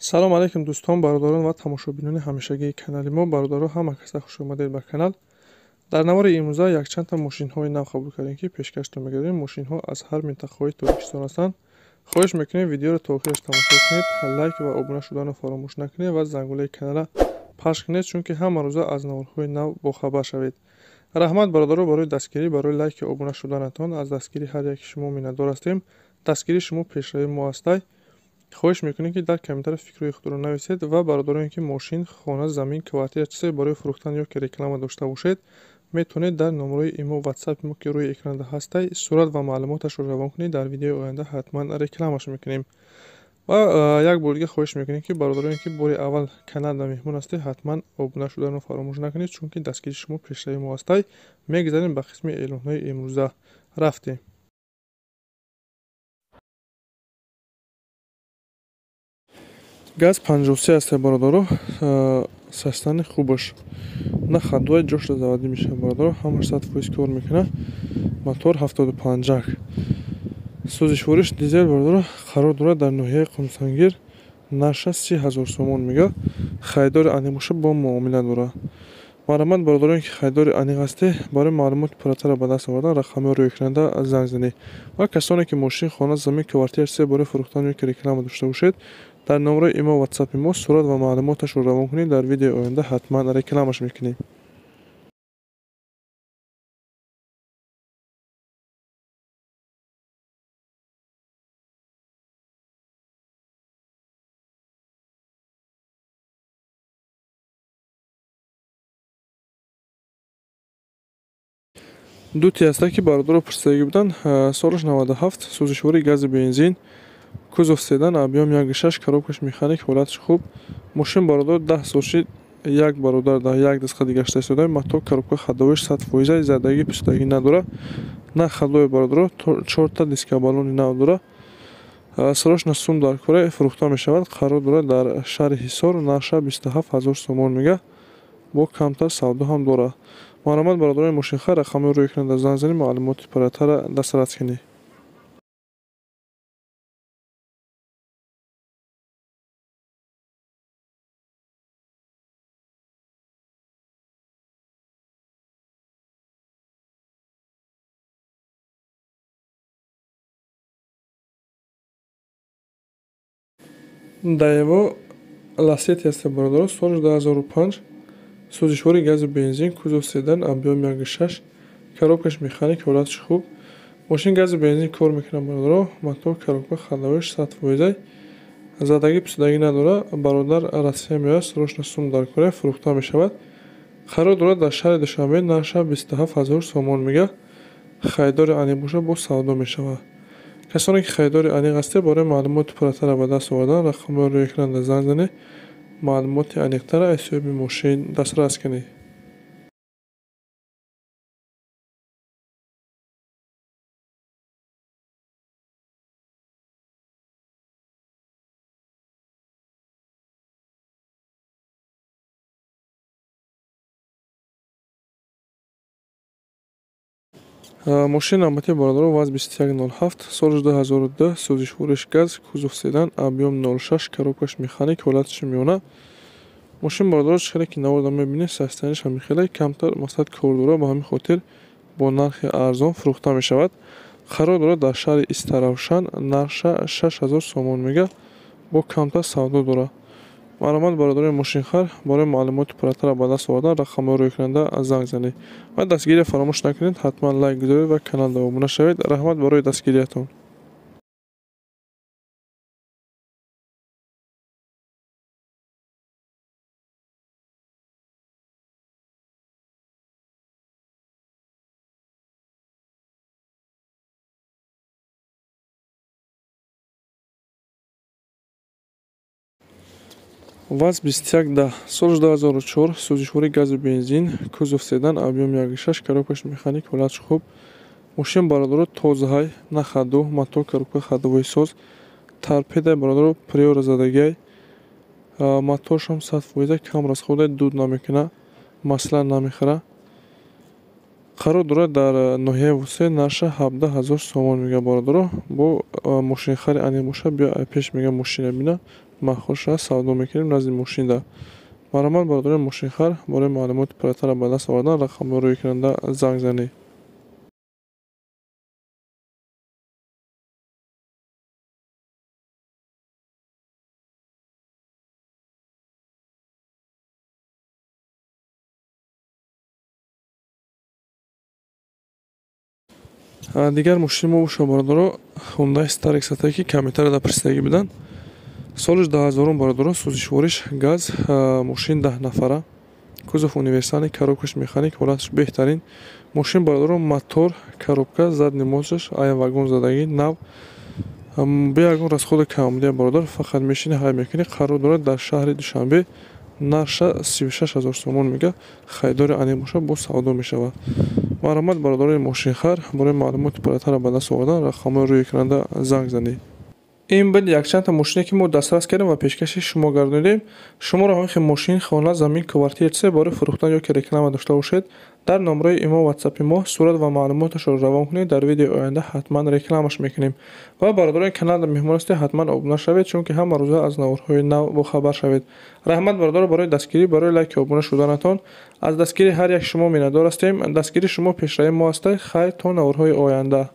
Салом алейкум дӯстон, бародарон ва тамошобинони ҳамешагии канали мо. Бародаро, ҳама каса хуш омадед ба канал. Дар навори имрӯза якчандта мошинҳои нав қабул кардем, ки пешкаштон мегардем. Мошинҳо аз ҳар минтақаҳои Тоҷикистон ҳастанд. Хоҳиш мекунем, видеоро то охираш тамошо кунед, лайк ва обуна шуданро фаромӯш накунед ва зангулаи каналра пахш кунед, чунки ҳама рӯза аз наворҳои нав бохабар шавед. Раҳмат, бародаро, барои дастгирӣ, барои лайки обуна шуданатон. Аз дастгирии ҳар яки шумо миннатдор ҳастем. Дастгирии шумо пешравии мо ҳастай. Хоҳиш мекунем, ки дар комментария фикрҳои худро нависед ва бародароне, ки мошин, хона, замин, квартира, чизе барои фурӯхтан ё ки реклама дошта бошед, метавонед дар номерои имо, ватсапи мо, ки рӯи экранда ҳастай, сурат ва маълумоташро равон кунед. Дар видеои оянда ҳатман рекламаш мекунем. Ва як бор дига хоҳиш мекунем, ки бародароне, ки бори аввал каналда меҳмон ҳастед, ҳатман обуна шуданро фаромӯш накунед, чунки дастгирии шумо пешравии мо ҳастай. Мегузарем ба қисми эълонҳои имрӯза. Рафтем. Газ 53 аст, бародаро, састани хубаш. На хадуай, ҷошта заводӣ мешавад, бародаро, ҳамаш 100% кор мекунад. Мотор 75. Сӯзишвориш дизел, бародаро, қарор дорад дар ноҳияи Қумсангир, нарша 30 000 сомон мега. Харидори аниқ боша, бо муомила дорад. Марҳамат, бародароне, ки харидори аниқ ҳастед, барои маълумоти пурратарро ба даст овардан рақамҳои рӯи экранда занг занед. Ва касоне, ки мошин, хона, замин, квартира, чизе барои фурӯхтан ё ки реклама дошта бошед, дар номерои имо, ватсапи мо сурат ва маълумоташро равон кунед. Дар видеои оянда ҳатман рекламаш мекунем. Дути ҳаста, ки бародаро пурсидагӣ буданд, солаш 97, сӯзишвории гази бензин, кузов седан, объём 1,6, коробкаш механик, ҳолаташ хуб. Мошин, бародар, 10 сол шид, як бародар дар як дастқади гашта истода. Мотор, коробка, ходовоиш 100%, задагӣ пусидагӣ надорад, на ходовой, бародаро, чорта диска, баллони нав дорад. Срочно сум дар кора, фурӯхта мешавад. Қарор дорад дар шаҳри Ҳисор, нарша 27 000 сомон мега, бо камтар савдо ҳам дорад. Марҳамат, бародарони мошинхар, рақамҳои рӯи экранда занг занед, маълумоти пурратарро дастрас кунед. Даево Ласети ҳаста, бародаро, соли 2005, сӯзишвори гази бензин, кузов седан, объём 1,6, коробкаш механик, ҳолаташ хуб. Мошин гази бензин кор мекунад, бародаро, мотор, коробка, ходовоиш 100%, задагӣ пусидагӣ надорад. Бародар Россия меояд, срочно сум дар кора, фурӯхта мешавад. Қарор дорад дар шаҳри Душанбе, нарша 27 000 сомон мега. Харидори аниқ бошад, боз савдо мешавад. Касоне, ки харидори аниқ ҳастед, барои маълумоти пурратарро ба даст овардан рақамҳои рӯи экранда занг занед, маълумоти аниқтарро аз соҳиби мошин дастрас кунед. Мошини навбатии, бародаро, ВАЗ 2107, соли 2002, сӯзишвориш газ, кузов седан, объём 0,6, коробкаш механик, ҳолаташ миёна. Мошин, бародаро, чӣ хеле ки наворда мебинед, состоянияш ҳамин хеле камтар, масалан, кор дорад, ба ҳамин хотир бо нархи арзон фурӯхта мешавад. Қарор дорад дар шаҳри Истаравшан, нарша 6000 сомон мега, бо камтар савдо дорад. Марҳамат, бародарони мошинхар, барои маълумоти пурратарро ба даст овардан рақамҳои рӯи экранда занг занед ва дастгириро фаромӯш накунед, ҳатман лайк гузоред ва каналда обуна шавед. Раҳмат барои дастгириятон. ВАЗ 2110, соли 2004, сӯзишвории гази бензин, кузов седан, объём 1,6, коробкаш механик, ҳолаташ хуб. Мошин, бародаро, тозаҳай, на хаду, мотор, коробка, ходовои соз, торпедай, бародаро, приора задагиай, моторшам 100%, кам расходай, дуд намекунад, масла намехӯрад. Қарор дорад дар ноҳияи Вусъе, нарша 17 000 сомон мега, бародаро. Бо мошинхари аниқ бошад, биё пеш мега, мошина бина. Махоша савдо мекунем назди мошинда. Марҳамат, бародарои мошинхар, барои маълумоти пурратарро ба даст овардан рақамҳои рӯи экранда занг занед. Дигар мошини мо боша, бародаро, Hyundai Starex ате, ки комментария дар пурсидагӣ буданд. Солиш 2000, бародаро, сӯзишвориш газ, мошин 10 нафара, кузов универсальный, коробкаш механик, ҳолаташ беҳтарин. Мошин, бародаро, мотор, коробка, задний мосташ, ая вагон задагӣ, нав, бе ягон расходи камбудия, бародар, фақат мешини, ҳай мекунӣ. Қарор дорад дар шаҳри Душанбе, нарша 36 000 сомон мега, харидори аниқ боша, боз савдо мешавад. Марҳамат, бародарои мошинхар, барои маълумоти пурратарро ба даст овардан рақамҳои рӯи экранда занг занед. Ин буд якчандта мошине, ки мо дастрас кардем ва пешкаши шумо гардонидем. Шуморо ҳамин хел мошин, хона, замин, квартира, чизе барои фурӯхтан ё ки реклама дошта бошед, дар номраи имо, ватсапи мо сурат ва маълумоташро равон кунед, дар видеои оянда ҳатман рекламаш мекунем. Ва бародарони канал меҳмон ҳастед, ҳатман обуна шавед, чунки ҳама рӯза аз наворҳои нав бохабар шавед. Раҳмат, бародаро, барои дастгирӣ, барои лайки обуна шуданатон. Аз дастгирии ҳар як шумо миннатдор ҳастем. Дастгирии шумо пешравии мо аст. Хайр, то наворҳои оянда.